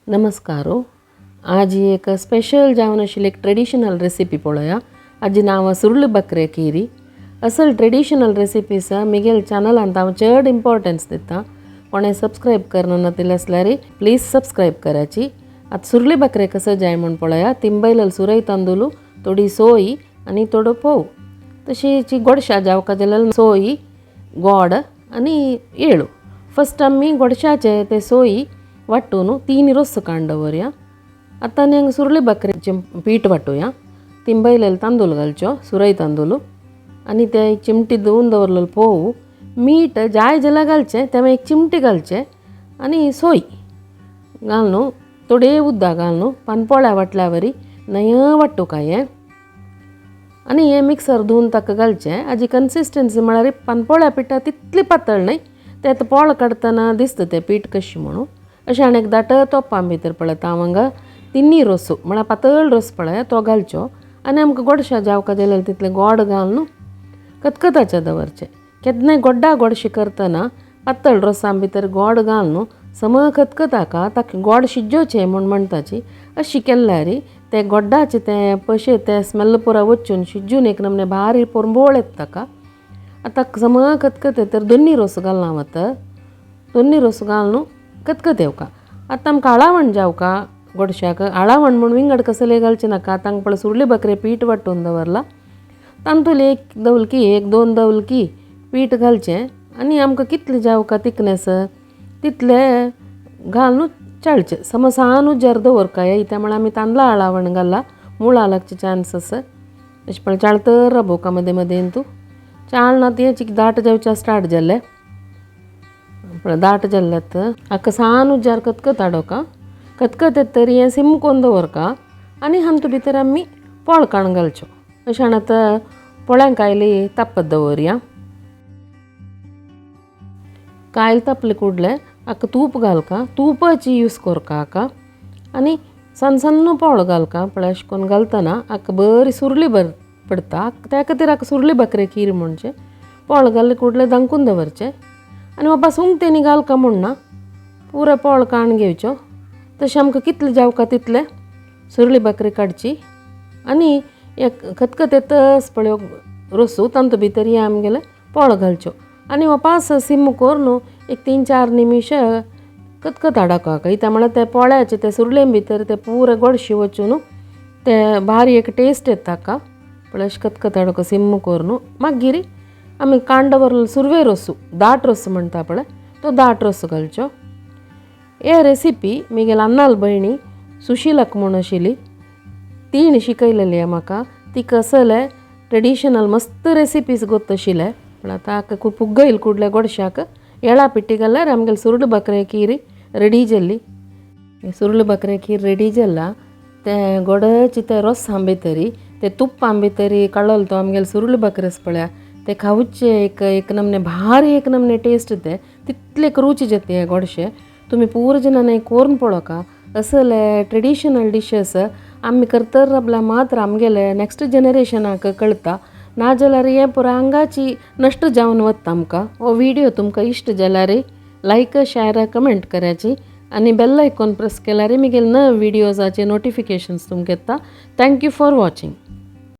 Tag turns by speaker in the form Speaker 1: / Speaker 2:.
Speaker 1: नमस्कार. आज एक स्पेशल जावन आशिल्ली एक ट्रेडिशनल रेसिपी पळोवया. हाजी नांव सुर्ल बकरे खीरी. असल ट्रेडिशनल रेसिपीज मिगेल चॅनलांत हांव चड इम्पॉर्टन्स दिता. कोणें सबस्क्रायब करना नातिल्लें आसल्यार प्लीज सबस्क्रायब कराची. आतां सुर्ली बकरे कसं जाय म्हूण पळोवया. तिंबयलेल सुरय तांदूळ, थोडी सोय आनी थोडो फोव. तशीच गोडशा जावका जाल्यार सोय, गोड आनी येळू. फस्ट आमी गोडशाचे ते सोय वांटून तीन रोस काडून दवरया. आतां आनी हांगा सुर्ली बकरेचें पीठ वांटुया. तिंबयलेले तांदूळ घालच्यो, सुरय तांदूळ, आनी ते एक चिमटी धुवन दवरलेलो फोव, मीठ जाय जाल्यार घालचें, तें एक चिमटी घालचें, आनी सोय घालून थोडे उदक घालून पानपोळ्या वांटल्या वरी नय वांटूका हें. आनी हें मिक्सर धुवन ताका घालचें. हाजी कन्सिस्टन्सी म्हळ्यार पानपोळ्या पिठा तितली पातळ न्हय, तें आतां पोळ काडटना दिसता तें पीठ कशें म्हणून. अशें आनी एक दाट तोपां भितर पळयता हांव हांगा तिन्नी रोस म्हळ्यार पातळ रोस पळय तो घालचो आनी आमकां गोडशा जावका जाल्यार तितलें गोड घालून कतकताचें दवरचें. केन्नाय गोड्डा गोडशें करतना पातळ रोसां भितर गोड घालून सम खतखताका ताका गोड शिजोवचें म्हूण म्हणटाची. अशी केल्यार ते गोड्डाचें तें पशे तें स्मेल पुरा वचून शिजून एक नमने भारी पोरंबोळ येता ताका. आतां सम खतखतें तर दोन्नी रोस घालना हांव. आतां दोन्नी रोस घालून खतखतेवका. आतां आमकां आळावण जावका गोडशाक. आळावण म्हूण विंगड कसलें घालचें नाका. आतां हांगा पळय सुर्ली बकरे पीठ वांटून दवरलां, तांतूल एक दवलकी एक दोन दवलकी पीठ घालचें आनी आमकां कितलें जावका तिकनेस तितलें घालून चाळचें. समज सान उज्यार दवरका त्या म्हळ्यार आमी तांदळां आळावण घालला, मुळां लागचे चान्स आसा. अशें पळय चाळतर राबोवका मदें मदें. तूं चाळना तें चिक दाट जावचें स्टार्ट जालें पळय, दाट जाल्लें. हाका सान उज्यार खतखत हाडोवका. खतखत येत तर हें सिम करून दवरका आनी हातूंत भितर आमी पोळ काडून घालच्यो. अशें आतां पोळ्यांक कायली तापत दवरया. कायल तापले कुडले हाका तूप घालका, तूपच यूज करका हाका. आनी सन्न सन्न पोळ घालका पळय. अशें करून घालतना हाका बरी सुरली बर पडटा, त्या खातीर हाका सुरली बकरे खीर म्हणचें. पोळ घाल्ले कुडले दांकून दवरचें आनी बाबा सुंगटेनी घालका म्हूण ना, पुरो पोळ काडून घेवच्यो. तशें आमकां कितलें जावका तितलें सुरली बकरी काडची आनी एक खतखतेतच पळय रोसू तातूंत भितर हें आमगेलें पोळ घालच्यो आनी वापास सिम करून एक 3-4 निमिश खतखत हाडप. कित्याक म्हळ्यार ते पोळ्याचे ते सुरले भितर ते पुरो गोडशें वचून ते भारी एक टेस्ट येता ताका. पळय अशें खतखत हाडप सिम करून. मागीर आमी काडून दवरलो सुरवे रोसू, दाट रोस म्हणटा पळय, तो दाट रोस घालचो. हे रेसिपी मिगेल अन्नाल भयणी सुशिलक म्हूण आशिल्ली, तिणें शिकयलेली म्हाका. तिका असले ट्रेडिशनल मस्त रेसिपीज गोत आशिल्ले. पूण आतां हाका फुगयल कुडले गोडशाक येळा पिट्टी घाल्यार आमगेले सुरल बकरे खीर रेडी जाल्ली. सुरल बकरे खीर रेडी जाला. तें गोडचे ते रोस भितरी ते तुप्पा भितरी कळ्ळलो तो आमगेले सुरल बकरेस पळया, ते खावचे एक एक नमने भारी एक नमने टेस्ट, ते तितले एक रुची जाता हें गोडशें. तुमी पूर जाणांनी करून पळोवका. असले ट्रेडिशनल डिशस आमी करतर राबल्यार मात्र आमगेले नेक्स्ट जनरेशनाक कळटा, नाजाल्यार हें पुरो हांगाची नश्ट जावन वता आमकां. हो व्हिडियो तुमकां इश्ट जाल्यार लायक, शेअर, कमेंट कराची आनी बेल आयकॉन प्रेस केल्यार मागीर नवे व्हिडियोजाचे नोटिफिकेशन्स तुमकां येता. Thank you for watching.